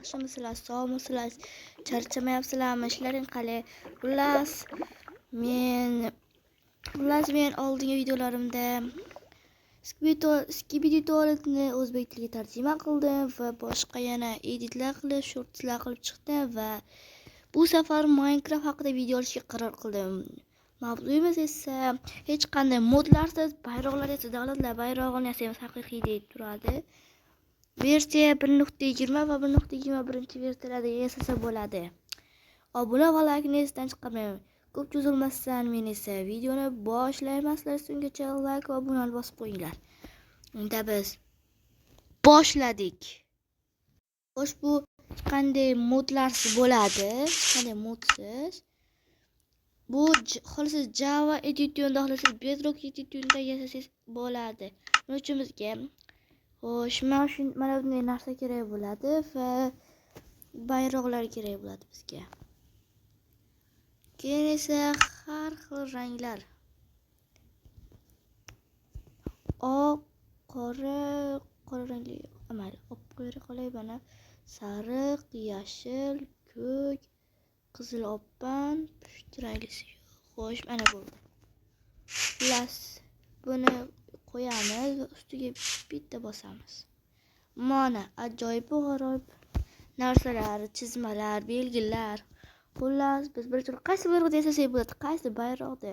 Yaxshimisizlar, sog'misizlar, charchamayapsizlarmi, ishlaring qalay? Xullas, men oldingi videolarimda Skibidi Toiletni o'zbek tiliga tarjima qildim va boshqa yana editlar qilib, shortslar qilib chiqdim va bu safar Minecraft haqida video olishga qaror qildim. Mavzuyimiz esa hech qanday modlarsiz bayroqlar esa davlatlar bayrog'ini yasaymiz, haqiqiy deb turadi. Versiya 1.20 va 1.21 versiyalarda yasasa bo'ladi. Obuna va laykni esdan chiqarmang. Ko'p cho'zilmasdan men esa videoni boshlayman. Sizlar ungacha layk va obunani bosib qo'yinglar. Unda biz boshladik. Xo'sh, bu qanday modlarsiz bo'ladi? Hech qanday modsiz. Bu xohlasangiz Java Edition'da, xohlasangiz Bedrock Edition'da yasasangiz bo'ladi. Buning uchun bizga xo'sh, mana bunday narsa kerak bo'ladi va bayroqlar kerak bo'ladi bizga. Keyin esa har xil ranglar. Oq, qora, qora rangli, mayli, olib qo'yib qolay mana. Sariq, yashil, ko'k, qizil oppan, pushti ranglisi yo'q. Xo'sh, mana bo'ldi. Xullas, buni qo'yamiz va ustiga bitta bosamiz. Mana ajoyib g'aroyib narsalar, chizmalar, belgilar. Xullas, biz birinchi qaysi bayroqda yasasak bo'ladi, qaysi bayroqda?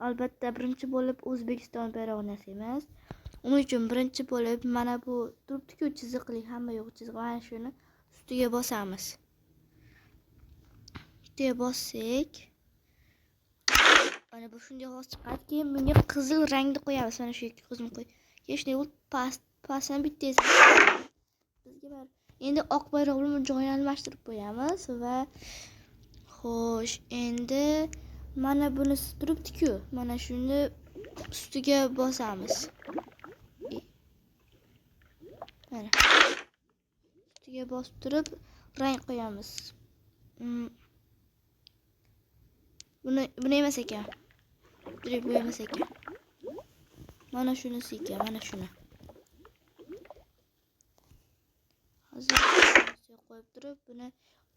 Albatta birinchi bo'lib O'zbekiston bayrog'ini yasaymiz. Uning uchun birinchi bo'lib mana bu turibdi-ku chiziqli, hamma yo'q chiziq, mana shuni ustiga bosamiz. Ustiga bossak, mana bu shunday hozir chiqadi. Keyin bunga qizil rangni qo'yamiz. Mana shu ikki qizilni qo'y. Keyin shunday bo'lib pastini bitta bizga bar. Endi oq bayroq bilan joyini almashtirib qo'yamiz va xo'sh, endi mana bunisi turibdi-ku, mana shuni ustiga bosamiz. Mana ustiga bosib turib rang qo'yamiz. Buni emas ekan. Direkt bu emas ekan. Mana shunisi ekan, mana shuni. Hozir qo'yib turib, buni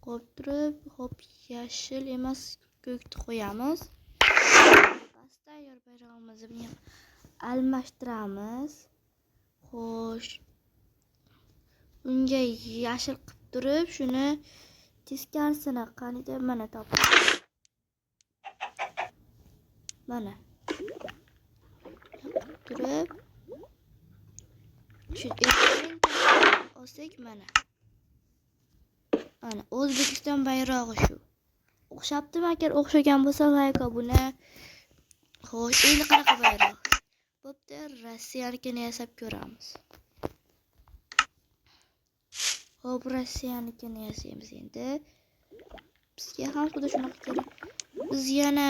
qo'yib turib, hop, yashil emas, ko'kni qo'yamiz. Pastda tayyor bayrog'imizni buni almashtiramiz. Xo'sh. Unga yashil qilib turib, shuni teskarisini qanida mana topdim. Mana turib shu olsak, mana. Mana O'zbekiston bayrog'i shu. O'xshabdimi? Agar o'xshagan bo'lsa, like, obuna. Xo'sh, endi qanaqa bayroq? Bo'pti, Rossiyanikini yasab ko'ramiz. Xo'p, Rossiyanikini yasaymiz endi. Bizga ham xuddi shunaqa kerak. Biz yana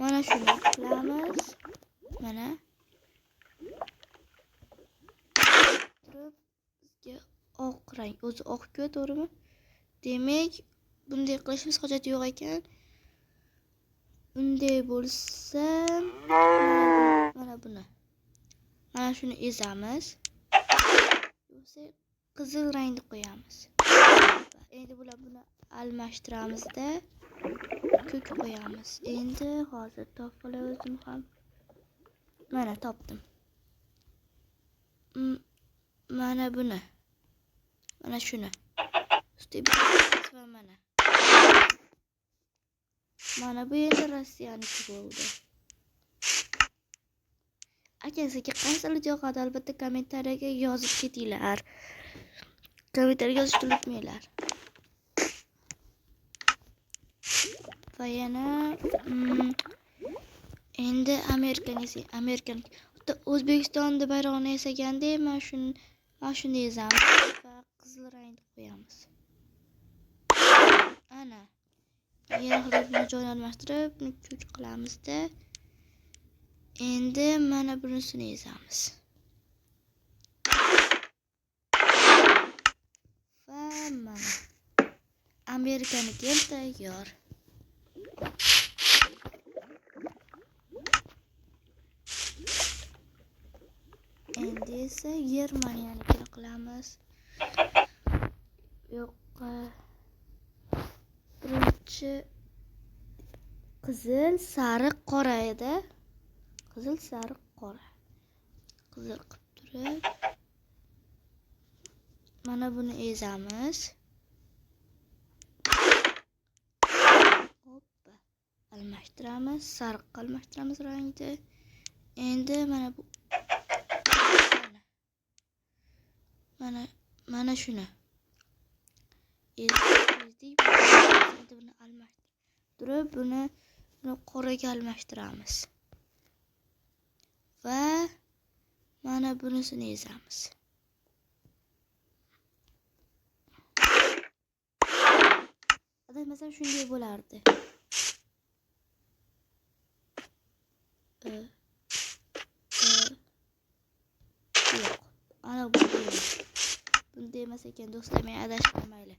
mana shuni qilamiz. Mana turib bizga oq rang, o'zi oq-ku, to'g'rimi? Demak, bunday qilishimiz hojati yo'q ekan. Bunday bo'lsa, mana buni. Mana shuni ezamiz. Bo'lsa qizil rangni qo'yamiz. Endi bular buni almashtiramizda ko'k qo'yamiz. Endi hozir topib olay o'zim ham. Mana topdim. Mana buni. Mana shuni. Ustiga va mana. Mana bu endi Rossiyaniki bo'ldi. Agar sizga qaysi yoqadi, albatta kommentariyaga yozib ketinglar. Kommentariyaga yozishni unutmanglar. Va yana endi Amerikan O'zbekistonda bayrog'ini yasaganda mana shuni yozamiz va qizil rangni qo'yamiz. Ana. Yana buni joyini almashtirib, buni ko'k qilamizda. Endi mana bunisini yozamiz. Va mana Amerikaniki ham tayyor. Endi esa Germaniyanikini qilamiz. Birinchi qizil, sariq, qora edi. Qizil, sariq, qora. Qizil qilib turib mana buni ezamiz. Hoppa. Almashtiramiz, sariqqa almashtiramiz rangni. Endi mana bu mana shuni ezdik. Endi buni almashtirib, buni qoraga almashtiramiz. Va mana bunisini ezamiz. Adashmasam shunday bo'lardi. Yo'q. Ana bu emas. Bunday emas ekan do'stlar, men adashdim, mayli.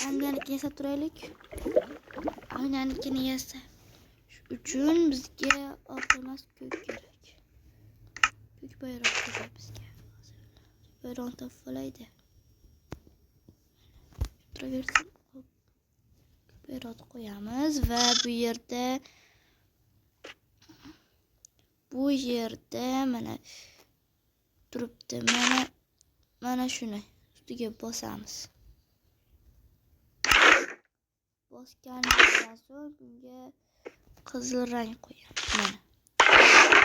Angliyanikini yasab turaylik. Angliyanikini yasash uchun bizga oq emas, ko'k kerak. Ko'k bayroq kerak bizga. Bayroqni topib olaydi. Turaversin. Bayroqni qo'yamiz va bu yerda mana turibdi. Mana shuni ustiga bosamiz. Bosganimizdan so'ng bunga qizil rang qo'yamiz. Mana.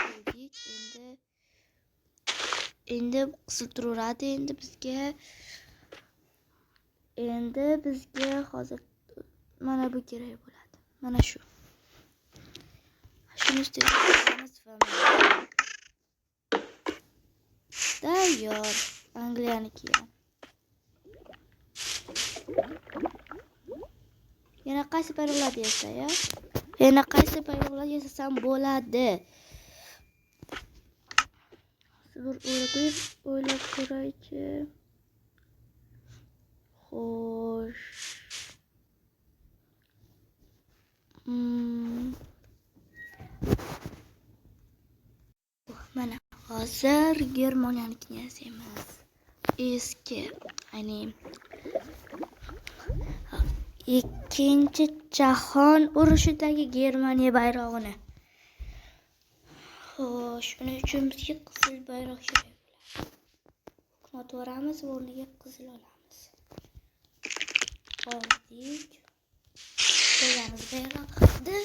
Qo'ydik. Endi qizil turaveradi. Endi bizga hozir mana bu kerak bo'ladi. Mana shu. Shuni ustiga qo'yamiz va tayyor. Angliyaniki ham. Yana qaysi bayroqlarni yasa ya? Yana qaysi bayroqlar yasasam bo'ladi? Bir o'ylab ko'raychi. Xo'sh. Mana hozir Germaniyanikini yasaymiz. Eski, ya'ni Ikkinchi jahon urushidagi Germaniya bayrog'ini. Xo'sh, uning uchun bizga qizil bayroq kerak bo'ladi. Hukumat o'ramiz, o'rniga qizil olamiz. Oldik. Qo'yamiz bayroqni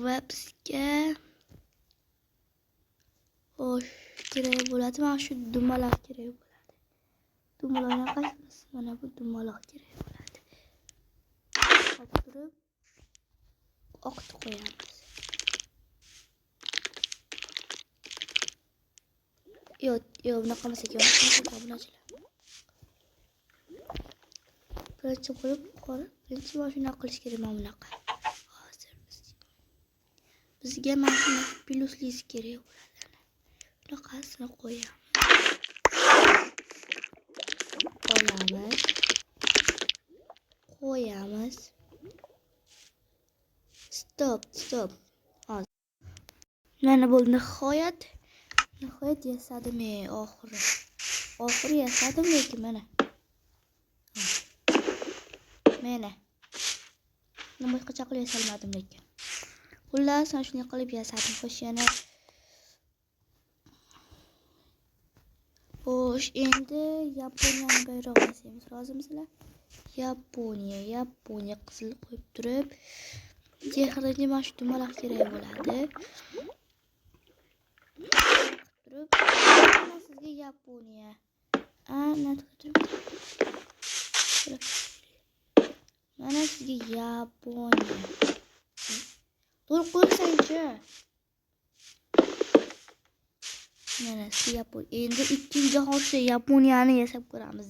va bizga xo'sh kerak bo'ladi. Mana shu dumaloq kerak bo'ladi. Dumaloqni qaysisi? Mana bu dumaloq kerak bo'ladi. Olib turib oqni qo'yamiz. Yo'q, yo'q, bunaqa emas ekan. Obunachilar. Birinchi bo'lib qora, birinchi mana shunaqa qilish kerak, mana bunaqa. Hozir bizga mana shunaqa plyuslisi kerak bo'ladi. Bunaqasini qo'yamiz. Olamiz. Qo'yamiz. Stop, stop. Hozir. Mana bo'ldi nihoyat. Nihoyat yasadim oxiri. Oxiri yasadim lekin mana. Mana. Nima boshqacha qilib yasalmadim lekin. Xullas, mana shunday qilib yasadim. Xo'sh, yana xo'sh, endi Yaponiyaning bayrog'ini yasaymiz. Rozimisizlar? Yaponiya, Yaponiya qizil qo'yib turib, Tehronga mana shu dumaloq kerak bo'ladi. Turib, mana sizga Yaponiya. Ana turib. Mana sizga Yaponiya. To'g'ri qo'ysangchi. Mana sizga Yaponiya. Endi ikkinchi jahon urushida Yaponiyani yasab ko'ramiz.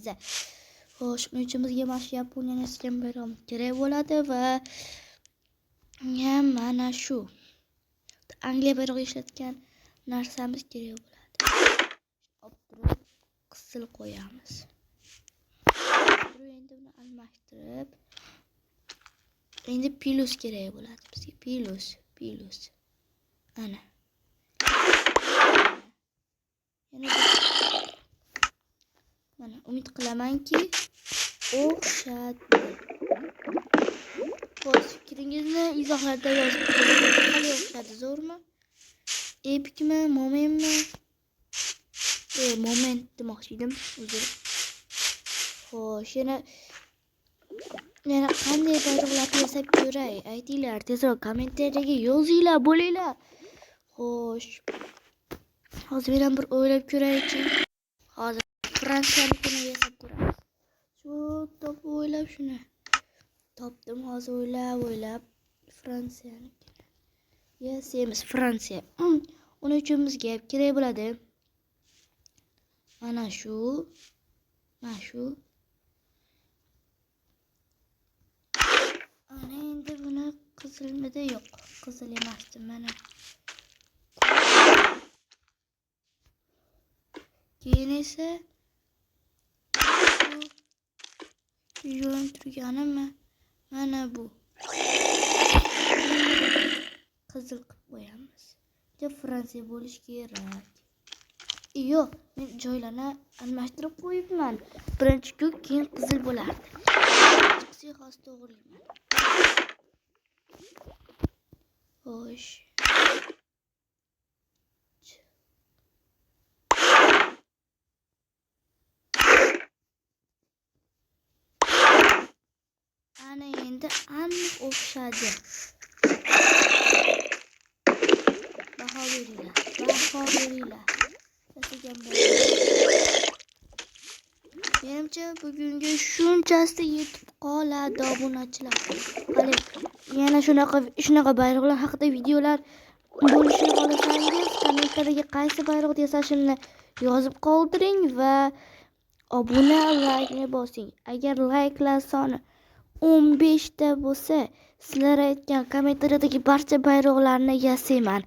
Xo'sh, uning uchun bizga mana shu Yaponiyani yasagan bayroq kerak bo'ladi va mana shu Angliya bayrog'i ishlatgan narsamiz kerak bo'ladi. Olib turib qizil qo'yamiz. Endi uni almashtirib, endi plus kerak bo'ladi bizga. Plus, plus. Ana. Yana mana umid qilamanki O'xshadi. Xo'sh, fikringizni izohlarda yozib qo'ying. Qalay o'xshadi, zo'rmi? Epikmi, momentmi? Moment demoqchi edim, uzr. Xo'sh, yana qanday bayroqlarni yasab ko'ray? Aytinglar, tezroq kommentariyaga yozinglar, bo'linglar. Xo'sh. Hozir men ham bir o'ylab ko'raychi. Hozir Fransiyanikini yasab ko'ramiz. Shu topib o'ylab shuni. Topdim hozir o'ylab Fransiyanikini. Yasaymiz Fransiya. Uning uchun bizga kerak bo'ladi. Mana shu. Mana shu. Ana endi buni qizilmida yo'q. Qizil emasdi mana. Keyin esa yo'lin turganimi? Mana bu. Qizil qilib qo'yamiz. Deb Fransiya bo'lish kerak. Yo'q, men joylarni almashtirib qo'yibman. Birinchi ko'k, keyin qizil bo'lardi. Chiqsa hozir to'g'rilayman. Xo'sh. Ana endi aniq o'xshadi. Baho beringlar. Baho beringlar. Yasagan bo'ladi. Menimcha bugungi shunchasi yetib qoladi obunachilar. Hali yana shunaqa bayroqlar haqida videolar bo'lishini xohlasangiz, kommentariyaga qaysi bayroqni yasashimni yozib qoldiring va obuna laykni bosing. Agar layklar soni 15 ta bo'lsa, sizlar aytgan kommentariyadagi barcha bayroqlarni yasayman.